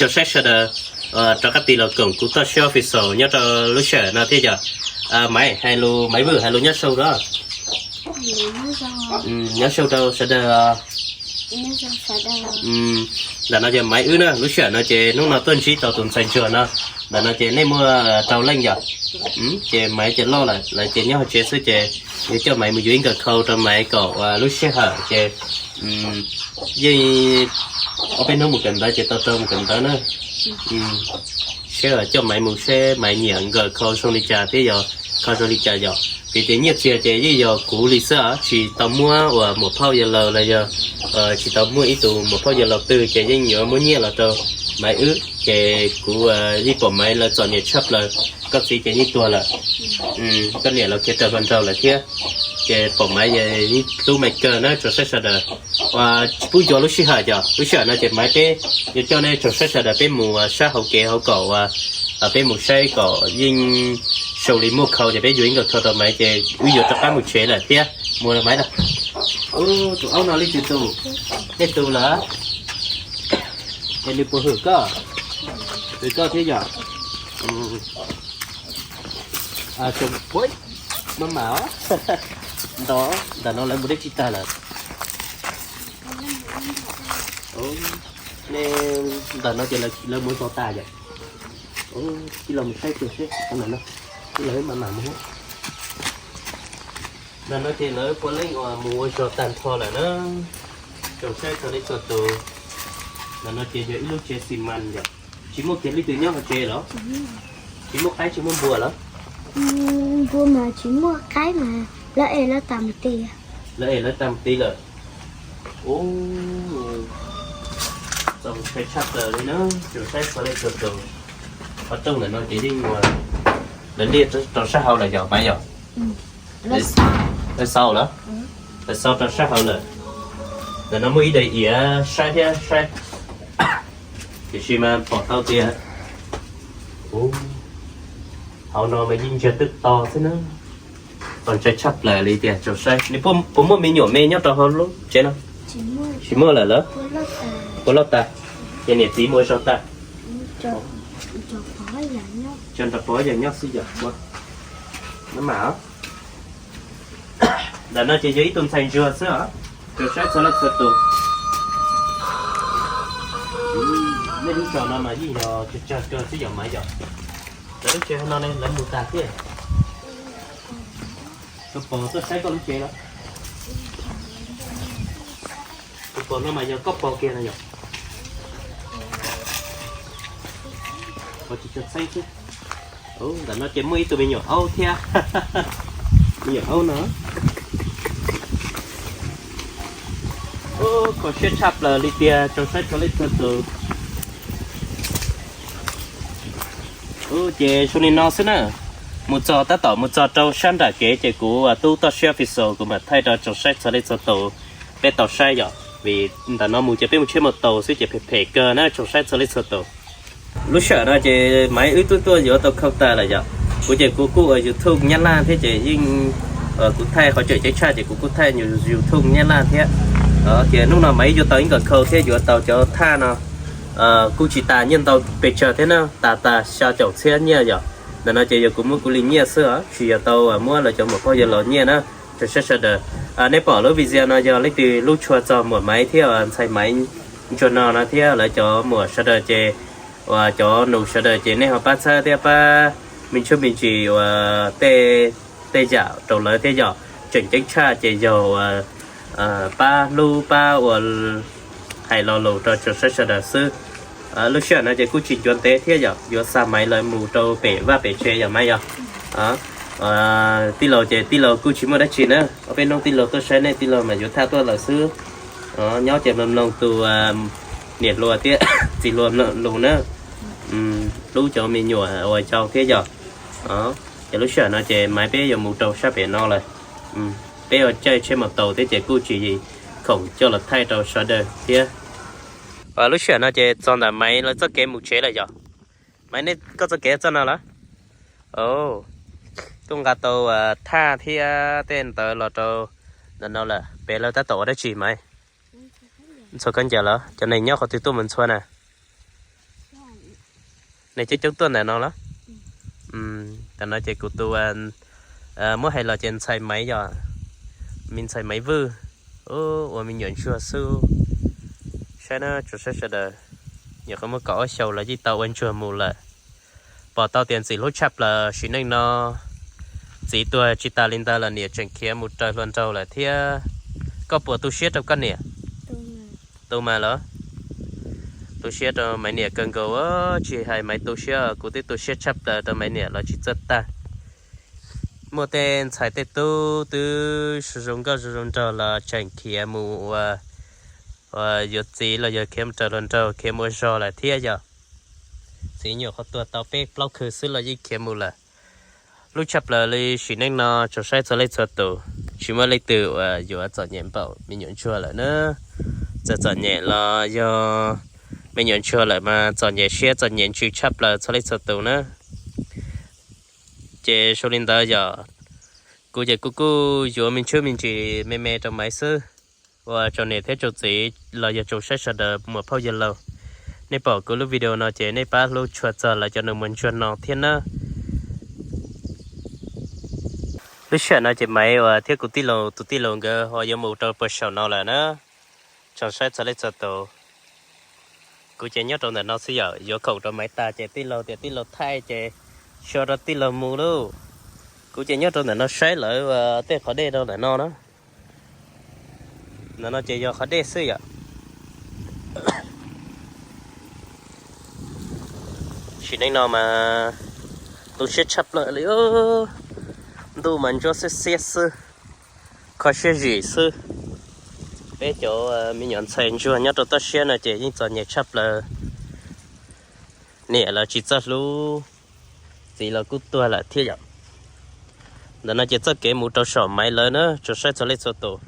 Tsoom saib sawv daws rov qab tig los koom kuv Toj Siab Official nyob rau lub sij hawm no thiab yom. Maiv hais lus, Maiv Vwj hais lus nyob zoo rau, nyob zoo rau sawv daws. Ntawm no yog Maiv wb na, lub sij hawm no ces hnub no tuaj ntsib tau tus ntxhais ntsuag no. Ntawm no ces nej muaj rau leej yom. Ces Maiv ces loj lawm, lawv ces nyob hauv tsev xwb ces yuav coj Maiv mus yuav ib nkawm khau rau Maiv kom lub sij hawm ces yeej ob peb hnub mus kawm ntawv ces tau rau mus kawm ntawv na. Seb coj Maiv mus seb Maiv nyiam nkawm khau zoo li cas thiab yog khau zoo li cas yom. Vim tias nyiaj txiag ces yeej yog kuv li xwb, tsis tau muab uas muam phauj yawg laus los yog tsis tau muaj ib tug muam phauj yawg laus twg ces yeej yuav muab nyiaj los rau Maiv wb ces kuv yeej pom Maiv lawv txom nyem tshaj plaws. Koj txiv ces yeej tuag lawm, koj niam los khiav raws hluas nraug lawm thiab. Ces pom Maiv yeej hlub Maiv kawg na tsoom saib sawv daws. Tsis pub ntxuav lub sij hawm yom, lub sij hawm no ces Maiv peb yuav coj nej tsoom saib sawv daws peb mus sab hauv kev hauv kom uas peb mus saib kom yeej zoo li muaj khau ces peb yuav ib nkawm khau rau Maiv ces wb yuav rov qab mus tsev lawm thiab. Mus Maiv na. Tus aub no leej twg tus? Leej twg lawm? Es nws puas hwm koj? Hwm koj thiab yom. Maj mam os. Ntawm no lawv mus deb tsis tag lawm. Nej, ntawm no ces lawv mus zog tas yom. Ib los mus saib kiag seb, ib los maj mam mus. Ntawm no ces lawv puav leej uas mus ua zog tag nrho lawm na. Tsoom saib txog leej txhua tus. Ntawm no ces yog ib lub tsev xi mas yom. Tsis muaj kiag leej twg nyob hauv tsev los? Tsis muaj qaib tsis muaj npua los? Npua mas tsis muaj, qaib mas lawv ev lawv tas mus tid. Lawv ev lawv tas mus tid lawm. Ub, txaus ntshai tshaj plaws li na, tsoom saib txog leej txhua tus. Qhov rooj ntawm no ces yeej ua, lawv liaj rau sab hauv lawm yog mas yog. Lawv xaus lawm, lawv xaus rau sab hauv lawm. Ntawm no muaj ib daim iav saib thiab saib, tiam sis mas pom tau tias hauv no mas yeej ntsiag twb to xwb na. Txaus ntshai tshaj plaws li tiag tsoom saib. Nws puas muaj me nyuam me nyob rau hauv lub tsev no? Tsis muaj lawm lawm. Puas loj tas, ces niam txiv mus zog tas. Tso nrog pog yawg nyob xwb yom. Maj mam. Ntawm no ces yog ib tug ntxhais ntsuag xwb os. Tsoom saib txog leej txhua tus. Nej lub zos no mas yeej yog tsawg tsawg kawg xwb yom mas yom. Lawv lub tsev hauv no ne lawv mus tag thiab. Koj pog tuaj saib koj lub tsev los? Tus pog no mas yog koj pog kiag no yom? Pog tsis tshua txheeb xwb. Ntawm no ces muaj ib tug me nyuam aub thiab. Me nyuam aub no. Kho siab tshaj plaws li tiag tsoom saib txog leej txhua tus. Ces zoo li no xwb na. Mus txog tab tom mus txog rau sab nram kev ces kuv tub Toj Siab Official kuv mam thaij rau tsoom saib txog leej txhua tus peb tau saib yom, vim ntawm no mus ces peb mus tsheb mus taus xwb ces phem phem kawg na tsoom saib txog leej txhua tus. Lub sij hawm no ces Maiv wb twb tuaj yuav tau khau tas lawm yom. Kuv ces kuv kuj ua YouTube Nyab Laj thiab ces yeej, kuv thaij qhov tseem ceeb tshaj ces kuv kuj thaij YouTube Nyab Laj thiab. Ces hnub no Maiv yuav tau ib nkawm khau thiab yuav tau cov thaj no kuj tsis tas nyiaj ntau pes tsawg thiab na, tas tas xya caum txhiab nyiaj yom. Ntawm no ces yog kuv muab kuv li nyiaj xwb os, tsis yog tau muab lawv cov muam phauj yawg laus nyiaj na. Tsoom saib sawv daws, nej pom lub video no yog leej twg lub tshua txog muam Maiv thiab ntxhais Maiv ntsuag no no thiab lawv cov muam sawv daws ces, uas cov nus sawv daws ces nej ho pab txhawb thiab pab me ntsuj me ntsis uas tej, tej yam rau lawv thiab yom. Tseem ceeb tshaj ces yog uas pab hlub pab ua hais lo lus rau tsoom saib sawv daws xwb. Lub sij hawm no ces kuj tsis ncuav ntev thiab yom, yuav xa Maiv lawv mus rau pem vaj pem tsev yom Maiv yom. Tij laug ces tij laug kuj tsis muaj dab tsi na, ob peb hnub tij laug tuaj saib nej tij laug mas yuav thaj tuaj lawm xwb. Nyob ces mloog mloog tus niam hluas thiab txiv hluas lus na, hlub cov me nyuam uas yau thiab yom. Ces lub sij hawm no ces Maiv peb yuav mus rau sab pem no lawm. Peb ua caij tsheb mus taus thiab ces kuj tsis khoom coj los thaij rau sawv daws thiab. Lub sij hawm no ces txog ntawm Maiv lawv txoj kev mus tsev lawm yom. Maiv, nej koj txoj kev txoj no lawm. Tuaj nqa tau thaj thiab tej ntawd los rau ntawm no lawm. Pem lawv tab tom ua dab tsi Maiv? Ntxhua khaub ncaws los cov neeg nyob qhov twg tuaj mus ntxhua na? Nej coob coob tuaj ntawm no los? Tam no ces kuv tus muab hais los ces ntxhais Maiv yog, me ntxhais Maiv Vwj, ua me nyuam ntsuag xwb. Saib na tsoom saib sawv daws, nyuam qhuav muaj kaum ob xyoos los yeej tau ua ntsuag mus lawm. Pom tau tias ntxim hlub tshaj plaws sim neej no. Txiv tuag tsis tas li ntawd los niam tseem khiav mus raws hluas nraug lawm thiab. Koj puas tu siab rau koj niam? Tu mas los? Tu siab rau Maiv niam kawg nkaus, tsis hais Maiv tu siab, kuv twb tu siab tshaj plaws rau Maiv niam los tsis txawj tag. Muaj tej ntxhais tej tub twb zoo nkauj zoo zoo nraug los tseem khiav mus ua, yuav txiv los yog khiav mus raws hluas nraug, khiav mus ua zog lawm thiab yog. Txiv nyuam qhuav tuag tau peb plaub khw xwb los yeej khiav mus lawm. Hlub tshaj plaws li sim neej no tsoom saib txhua leej txhua tus, tsis muaj leej twg uas yuav txom nyem npaum me nyuam ntsuag lawm na. Txawm txom nyem los yog me nyuam ntsuag lawm mas txom nyem siab txom nyem ntsws tshaj plaws txhua leej txhua tus na. Ces zoo li ntawd yog kuv ces kuv kuj yuav me ntsuj me ntsis me me rau Maiv xwb. Ua tsaug niam thiab tsaug txiv los yog tsoom saib sawv daws muam phauj yawg laus, nej pom kuv lub video no ces nej pab hlub tshua txog lawv cov nus muag ntsuag no thiab na. Lub sij hawm no ces Maiv uas thiab kuv tij laug tus tij laug nkawd ho yuav mus rau puag saum no lawm na. Tsoom saib txhua leej txhua tus, kuv ces nyob rau ntawm no xwb yom, yuav khoom rau Maiv tas ces tij laug tias tij laug thaij ces xyuas rau tij laug mus lauj. Kuv ces nyob rau ntawm no saib lawv tej qhov dej rau ntawm no na. Ntawm no ces yog qhov dej xwb yom. Sim neej no mas tu siab tshaj plaws li, ntuj mas ntsuab xiab xiab xwb, kho siab zim xwb. Peb cov me nyuam ntxhais ntsuag nyob rau toj siab no ces yeej txom nyem tshaj plaws. Niam los tsis txawj hlub, txiv los kuj tuag lawm thiab yom. Ntawm no ces txoj kev mus rau saum Maiv lawv na, tsoom saib txhua leej txhua tus.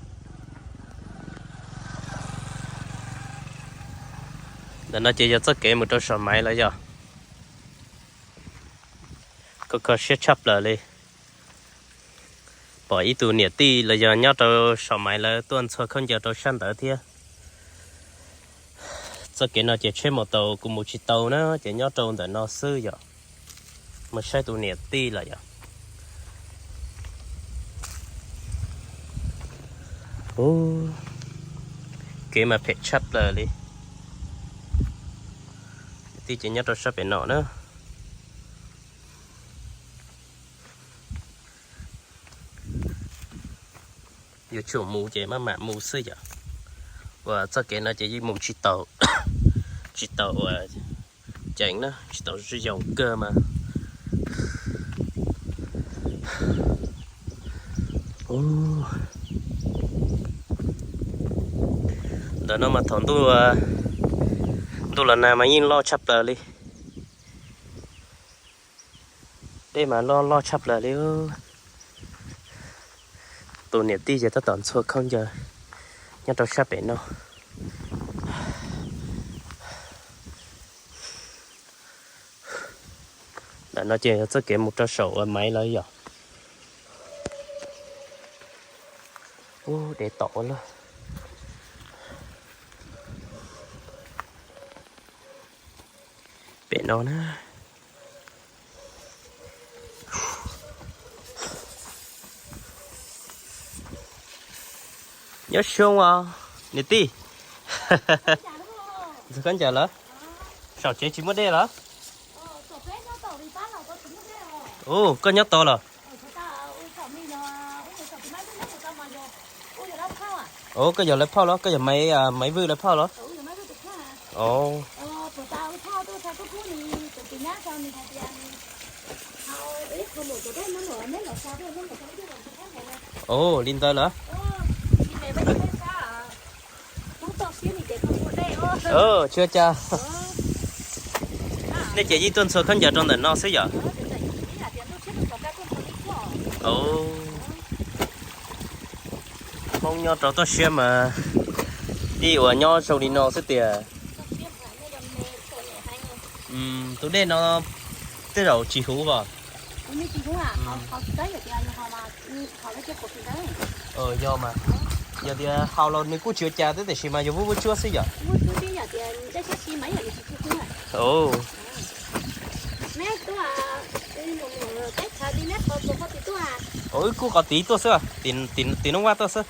Ntawm no ces yog txoj kev mus rau saum Maiv lawv yog. Kho kho siab tshaj plaws li. Pom ib tug niam tij los yog nyob rau saum Maiv lawv tuaj ntxhua khaub ncaws rau sab ntawd thiab. Txoj kev no ces tsheb maus taus kuv mus tsis tau na, ces nyob rau ntawm no xwb yom. Mus saib tus niam tij lawm yom. Kev mas phem tshaj plaws li. Niam tij ces nyob rau sab pem no na. Yuav tsum mus ces maj mam mus xwb yom. Uas txoj kev no ces yeej mus tsis tau, tsis tau uas ceev na, tsis tau zoo kawg mas. Ntawm no mas thaum ntuj, ntuj los nag mas yeej loj tshaj plaws li. Dej mas loj loj tshaj plaws li. Tus niam tij ces tab tom ntxhua khaub ncaws nyob rau sab pem no. Ntawm no ces yog txoj kev mus rau saum uas Maiv lawv yom. Ub, dev tom ua luaj. Pem no na. Nyob zoo os niam tij. Ntxhua khaub ncaws lawm. Saum tsev tsis muaj dej los? Ub, koj nyob tod los? Ub, koj yog lawv phauj los? Koj yog Maiv, Maiv Vwj lawv phauj los? Ub, li ntawd lawm. Tsis ua cas. Nej ces yeej tuaj ntxhua khaub ncaws rau ntawm no xwb yom? Hmoob nyob rau toj siab mas yeej uas nyob zoo li no xwb tiag. Tus dej no tej zaum tsis huv os. Yog mas, yog tias haus los nws kuj tsis ua cas thiab tiam sis mas yog vuj vuj tsuab xwb yom. Ov, wb kuj qhov tid tuaj xwb, tim Noob Vaj tuaj xwb.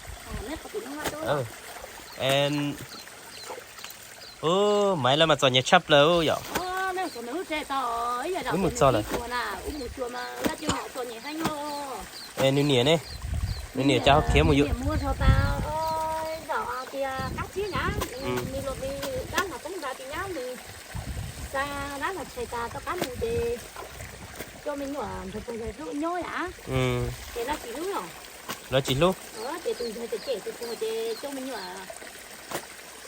Ov, Maiv lawv mas txom nyem tshaj plaws yom. Wb mus txog lawm. Es nws niam ne? Nws niam cas ho khiav mus yuav? Lawv tsis hlub.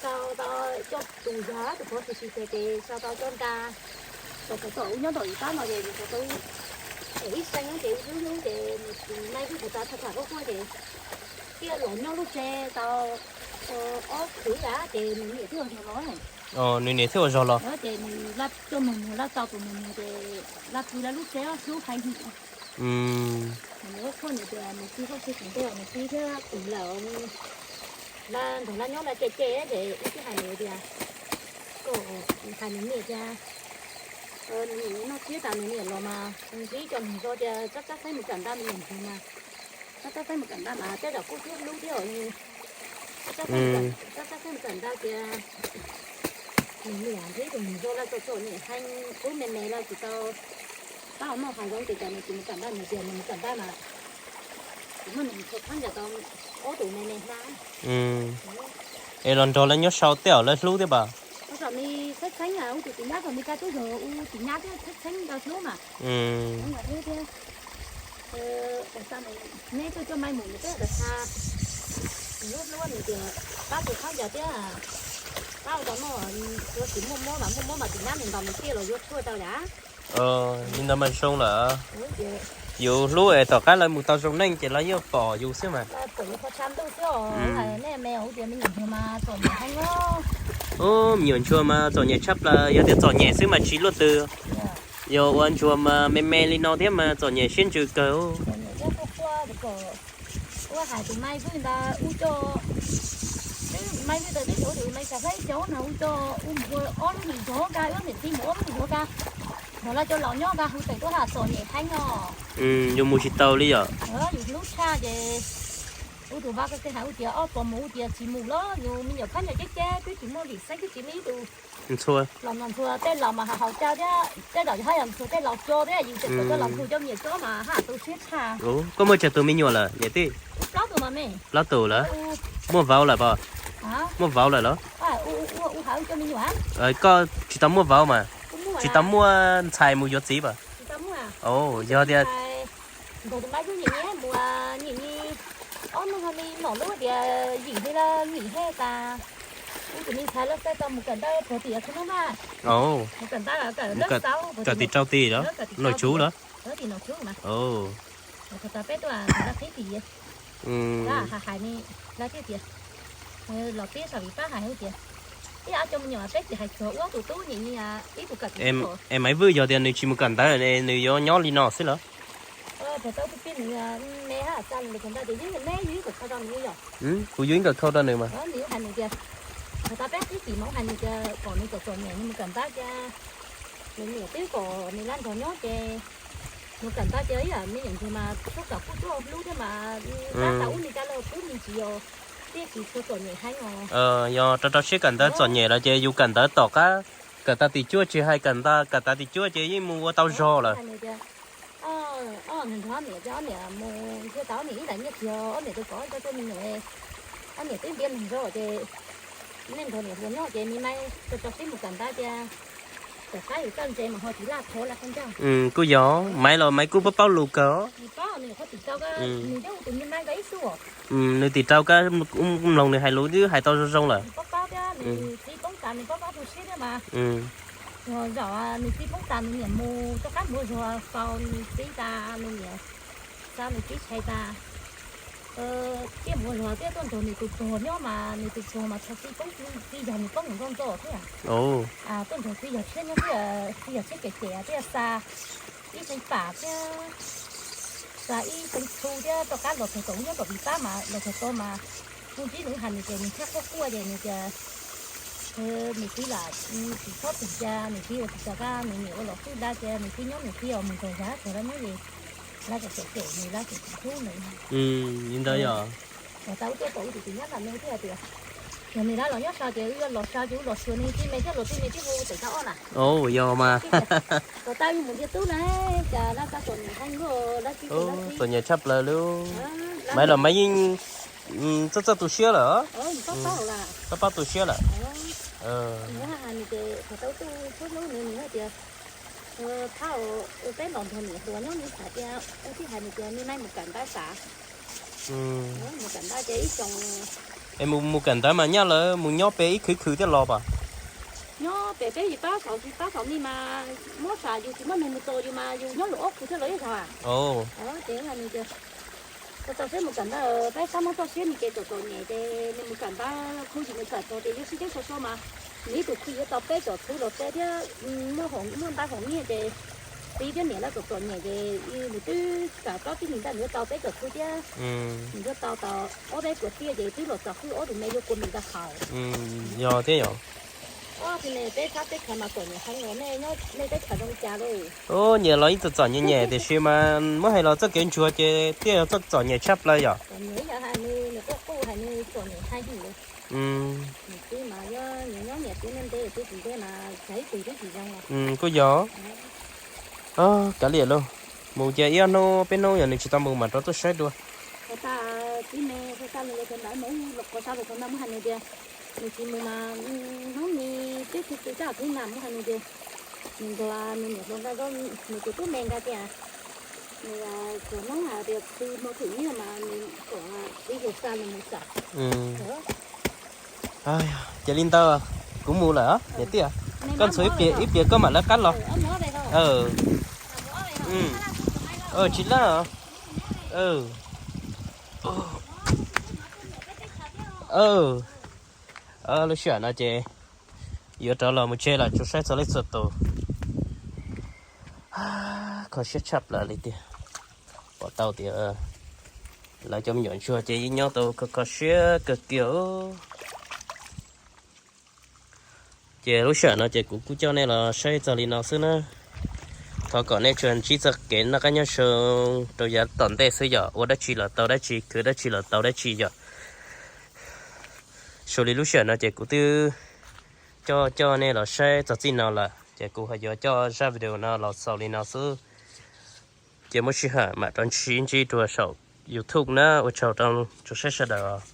Sau tau coj tus zog tus pov tsis tsis ces sau tau coj nra, tau tom ub nyob tom ib pab no ces yus tau es ib seev ces ub hlub hlub ces nws tus Maiv Vwj puas tas tham tham quaj quaj ces thiaj los nyob lub tsev tau ob khwv yam ces nws niam thiaj ua zog los. Nws niam thiaj ua zog los ces nws coj nws mus laj tau tus nws mus ces laj pw lawv lub tsev hlub heev. Nws quaj nws tias nws txiv tsis tseem ntej nws txiv thiab tus lawm, laj nrog laj nyob laj cem cem ces ub twb hais nws tias, kom hais nws niam tias nws niam noj tsiab tas nws niam los mas nws txiv coj nws zog tias tsab tsab xeeb mus kam ntaj nws niam ntxwv mas, tsab tsab xeeb mus kam ntaj mas tej zaum kuj thiab hlub thiab os. Tsab tsab xeeb mus kam ntaj tias nws niam ntsib tus nws zog laj txom txom nyem heev, ub me me lawm tsis tau pab noj hav zoov ces cas nws tsis mus kam ntaj, nws tias nws mus kam ntaj mas kuv muaj nws tshua khaub ncaws tau ob tug me me hnab. Es los nrog lawv nyob sau tej zaum lawv hlub thiab pas. Ua tsaum me txheeb txheeb ub tus txiv nyab thaum me ka tub yog ub txiv nyab thiab txheeb txheeb nrog hlub mas. Hlub thiab. Neb tuaj coj Maiv mus nws peb tas xa, nws hlub hlub nws tias pab tus khaub ncaws thiab, pab ua tau noj, tsis muaj mob mas muaj mob mas txiv nyab nws ntos nws tiaj los yuav tshuaj tau yam. Li ntawd mas zoo lawm. Yus hlub es tom qab lawv mus tau zoo neej ces lawv yeej pom yus xwb mas. Ub, me nyuam ntsuag mas txom nyem tshaj plaws, yog tias txom nyem xwb mas tsis luaj twg. Yog ua ntsuag mas me me li no thiab mas txom nyem siab ntsws kawg. Ua hais tus Maiv Vwj ntawd ub coj, Maiv Vwj ntawd twb xyov tus Maiv Xav Hlaib coob no ub coj ub mus ua ob lub niam zog ka, ob niam txiv mus ob lub niam zog ka, nrog lawv cov laus nyob ka hu tes tuaj hais txom nyem heev no. Yus mus tsis tau li yom. Yus hlub tshaj ces ub tus vaj koj xeeb hais ub tias ob pog mus ub tias tsis mus los yus me nyuam khaub ncaws ceb ceb twb tsis muaj vim xeeb twb tsis muaj ib tus. Los nrog ntxhua tej laus mas haus caj thiab tej zaum yog haj yam ntxhua tej laus co thiab yus tseem tau coj los ntxhua coj me nyuam cob mas haj tu siab tshaj. Koj muaj tsawg tus me nyuam lawm niam tij? Plaub tus mas me. Plaub tus lawm. Muaj vauv lawm pom? Muaj vauv lawm los? Koj tsis tau muaj vauv mas? Tsis tau muaj ntxhais mus yuav txiv pom? Yog tias nrog tus Maiv Vwj nyiam nyiam mus, nyiam nyiam ob hnub ho me nom lub tias yim li los yim he tas. Ub tus me ntxhais lawv xav tau mus kawm ntawv puag tim qhov no mas. Mus kawm ntawv kawm tim rau tim los, Nom Tsub los? Tim Nom Tsub mas. Thaum tas peb tuaj ntawd qhib tim, lawv hais hais ni, lawv thiaj tias, los pib saum vim pab hais tias, ib yam cov me nyuam peb tsis hais tsuag ua tus tub nyiam nyiam ib tug kawm tim. Es Maiv Vwj yog tias nws tsis mus kawm ntawv nws yuav nyob li no xwb los? Thaum tau tus pib nws me hab tsa nws kawm ntawv ces yeej neb yus ib nkawm khau rau nws yom. Kuv yus ib nkawm khau rau nws mas. Nws hais nws tias, thaum tas peb qhib tim mas hais nws tias kom nws txom txom nyem nws mus kawm ntawv cia, nws niam twb kom nws laj nrog nyob ces mus kawm ntawv cia ib yam me nyuam ntsuag mas txhob kom kuj tuaj hlub thiab mas, tab tas ub nws cas los pub me ntsis os, thiaj tsis tshua txom nyem heev os. Yog rau rau siab kawm ntawv txom nyem los ces yus kawm ntawv tom qab, kawm tag tim cuaj tsis hais kawm ntawv, kawm tag tim cuaj ces yeej mus ua tau zog lawm. Nws tias, nws nrog ob niam, ob niam mus nrhiav tau ob niam ib daim nyiaj txiag, ob niam tus pom cov tuaj me nyuam, ob niam twb ntiab nws zog ces nej nrog niam hluas nyob ces me Maiv rau rau siab mus kawm ntawv cia, tom qab yus txawj ntse mas ho tsis laj thov lawv qhov ncauj. Kuj yog, Maiv los Maiv kuj paub paub lus kawg. Nws paub, nws qhov tim rau, nws twb ua tus me Maiv ko ib tug. Nws tim rau kab mloog nws hais lus twb hais tau zoo zoo lawm. Nws paub paub thiab, nws txiv poob tas nws paub paub tu siab thiab mas. Yog zaum nws txiv poob tas nws niam mus rov qab mus ua zog faus nws txiv tas nws niam xa nws txiv tshais tas, thiaj mus ua zog thiab tuaj nrog nws tus pog nyob mas nws tus pog mas txog txiv poob, txiv yog nws poob mus ntxov ntxov thiab. Tuaj nrog txiv yog tshiab nyob thiab, txiv yog tshiab cem cem thiaj xa ib xeev pam thiab xa ib xeev txhu thiab rov qab los txog tom nyob tom vim pab mas los txog tod mas kuj ntsib nws hais nws tias nws tshaj quaj quaj ces nws tias Nws tib lam tsis txhob txwm cia nws tib ua tsis tau kab nws niam ua los xwb dab cia nws tib nyob nws tib os mus txog yav txog dab nyob li lab kom txom txom nws lab kom tsis hlub nws. Li ntawd yog. Tau ub tuaj pom ub tsis tsis nyob nram me thiab hais tias yog nws dab los nyob sau ces wb yuav los sau ces wb los xyuas nws tib me thiab los tib me tib hu tawm tau ob na. Yog mas. Kom tau yus mus ntiag tub na, cas lab kab txom nyem heev luaj dab tsi txom nyem tshaj plaws li. Maiv los Maiv yeej txawj txawj tu siab lawm. Pab pab tu siab lawm. Nws hais nws ces thaum tau tuaj txhub hlub nws nws hais tias, phab ua peb los nrog niam hluas nyob nws xav tias ua tib hais nws tias me nai mus kam ntab xav. Mus kam ntab ces ib xyoo. Es mus mus kam ntab mas nyaj lawv mus nyob pem ib khwv khwv thiaj los pas? Nyob pem peb yim pab saum pab saum ni mas muab sam yus tsis muaj neeg mus tos yus mas yus nyob lawm ob khwv thiaj los ib zaug. Ces hais nws tias tau tau seb mus kam ntab peb sab muab txoj siab nws ces txom txom nyem ces nws mus kam ntab khu yus nws kam txog ces yus sib ceeb so so mas nws ib tug khu yuav tau peb caug txhub los teb thiab muaj ntab hoom nyiaj ces txiv thiab niam lawv txom txom nyem ces nws twb kam tsob tib neeg ntaj nws yuav tau peb caug txhub thiab. Nws yuav tau tau ob peb puas tiaj ces twb los txog qwj ob tug me yuav kua mis ntag haus. Yog thiab yog. Peb sab teb chaws mas txom nyem heev los nej nyob nej teb chaws zoo li cas lauj? Nyias los ib txom txom nyem nyem tiam sis mas muab hais los txoj kev ntsuag ces thiaj yog txoj txom nyem tshaj plaws yom. Txom nyem ib yam hais nws nws quaj quj hais nws txom nyem heev li. Nws txiv mas yog nyias nyob nyias txiv ntev ntev txiv tsis ntev mas txog ib tug twb tsis zoo los. Kuj yog. Kav liam lauj, mus cia ib ob hnub peb hnub yog nws tsis tau mus mam rov tuaj saib dua. Tau tas txiv me tau tas nws los txog ntawd mus los qhov sab los txog ntawd muab hais nws tias nws tsis mus mas hnub ni twb tsis tsis tau txiv nam muab hais nws tias nws nrog nws niam hluas nkag zaub nws tus tub me nkag tias nws txog hnub hais tias khwv hmo khwv nyiaj mas nws kom txiv hluas xa nws mus txawm. Cia li ntawd, kuv mus lawm niam tij. Koj ntxhua ib pliag koj mam lawv qab los. Tsis laj. Lub sij hawm no ces yuav rov los mus tsev lawm, tsuas saib txog leej txhua tus. Kho siab tshaj plaws li tiag. Pom tau tias lawv cov me nyuam ntsuag ces yeej nyob tau kho kho siab kawg kiag. Ces lub sij hawm no ces kuv kuj coj nej los saib txog li no xwb na. Thov kom nej tsuas ntsib txoj kev noj qab nyob zoo rau yav tom ntej xwb yom, ua dab tsi los tau dab tsi, khwv dab tsi los tau dab tsi yom. Xws li lub sij hawm no ces kuv twb coj coj nej los saib txog txij no lawm ces kuv ho yuav coj zaj video no los xaus li no xwb. Ces muaj sij hawm mam rov ntsib ntsib dua saum YouTube na, ua tsaug rau tsoom saib sawv daws.